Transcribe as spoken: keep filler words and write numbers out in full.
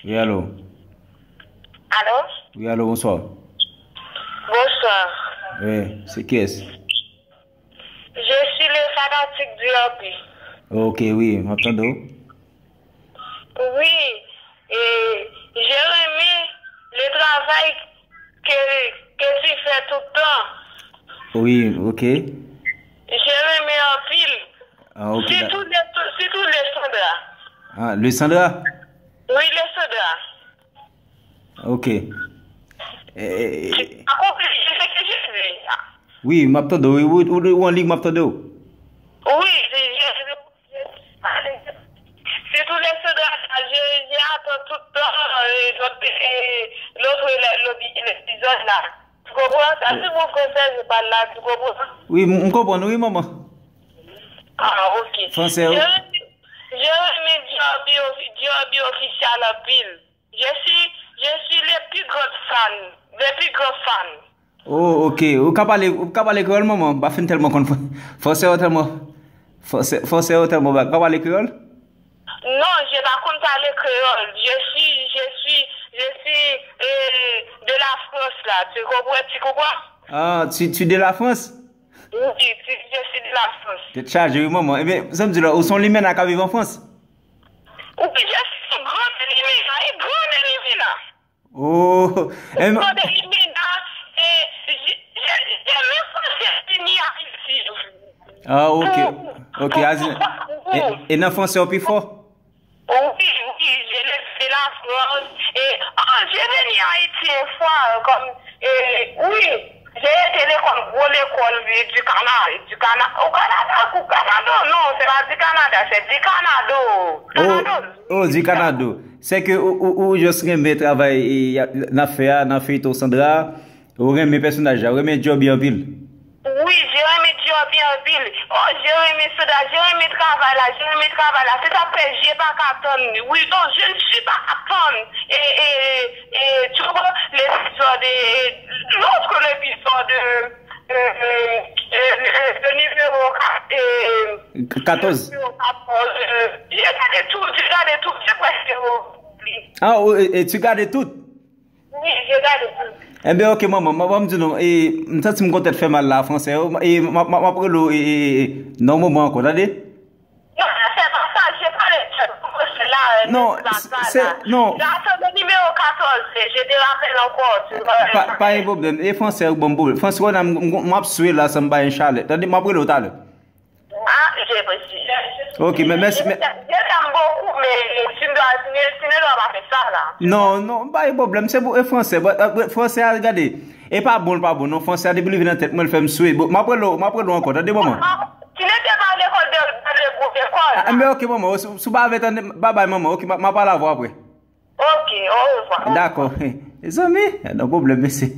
Wi, alo. Alo? Wi, alo, bonswa. Bonswa. Wi, se kiyès? Je suis le fanatik du Happy. Ok, wi, m ap tande w. Wi, e, je renmen le travay ke, ke tu fais tout tan. Wi, ok. Je renmen anpil. Ah, ok, sitou le, sitou le Sandra. Ah, le Sandra? Wi, le Sandra. Ok. Eh, eh, eh. Akonpli, se ke Jezi. Wi, m ap tande w. Wi, ou, ou, ou an liy, m ap tande w. Wi, se Jezi. Sitou le Sandra, je, je atann tout tan, eh, lòt, eh, lòt, lòt epizòd la. Tu comprends? Ça, c'est mon français, je parle là, tu comprends? Wi, m, m konprann, wi, manman. Ah, ok. Fransè, wi. Je, je renmen Djòbi ofi-, Djòbi Official anpil. Je suis, je suis le plus grand fan, le plus grand fan. Oh, ok. Ou ka pale, ou ka pale kreyòl, manman? M pa fin tèlman konn fran-, fransè yo tèlman, fransè, fransè yo tèlman ba. Ou ka pale kreyòl? Non, je pa konn pale kreyòl. Je suis, je suis, je suis, euh, de la France, là. Tu comprends, tu comprends? Ah, tu, tu de la France? Wi, ti, je suis de la France. Tèt chaje, wi, manman. Ebyen, sa m di la, ou se yon limena k ap viv an Frans? Wi, je suis un grand limena, un grand limena. Oh, em, grand limena, e, je, je, je me suis venu à ici. Ah, ok. Pou, ok, pou, pou, pou, e, e nan fransè w pi fò? Oui, oui, je l'ai fait la France. Et, ah, j'ai venu Haïti une fois, euh, comme, euh, oui, j'ai été l'école, gros l'école du, du Cana-, du Cana-, au Canada, au Canada, non, c'est pas du Canada, c'est du Canado. Oh, Canado. Oh, du Canado. C'est que ou, ou, ou just renmen travay e, y a, n ap fè a, nan feyton Sandra. Ou renmen pèsonaj la, ou renmen Djòbi anpil. Wi, je renmen Djòbi anpil. Oh, je renmen Sandra, je renmen travay la, je renmen travay la. Se sa k fè je pa ka tann. Wi, non, je ne suis pas à attendre. Et, et, et, tu vois, l'épisode, et, et l'autre, l'épisode, euh, euh, euh, euh, le numéro quatre, euh, katòz. Le numéro quatorze, euh, j'ai regardé tout, j'ai regardé tout, j'ai presque oublié. Ah, oh, et, et tu gardes tout? Wi, je gade tou. Enben, ok, manman, m ap di nou, e, m santi m gon tèt fè mal la, fransè yo, e, m ap, m ap, m ap rele w, e, e, e, nan yon moman ankò, tande? Non, se pa sa, je parle de fransè la, non, se, non. J'attends le numéro quatorze, je te rappelle encore, tu vois. Pa, pa gen pwoblèm, e fransè yo k ban m pwoblèm. Fransè yo, m, m, m ap swe la, san m bay yon chalè. Tande, m ap rele w talè. Ah, j'ai reçu. Ok, mais merci, mais je t'aime beaucoup, mais tu ne dois, tu ne, tu ne dois pas faire ça, là. Non, non, pa gen pwoblèm, se pou, e fransè, but, uh, but fransè a, gade, e pa bon, l pa bon, non, fransè a, depi li vin nan tèt mwen, l fè m swe. Bon, m ap rele w, m ap rele w ankò, tande, manman? Ah, tu n'étais pas à l'école de, de, de, de l'école, ah, là. Mais ok, manman, si, si w pa vle tande, bye bye, manman, ok, m a, m a pale avè w apre. Ok, au revoir. Dakò, mezanmi, nan pwoblèm, mesye.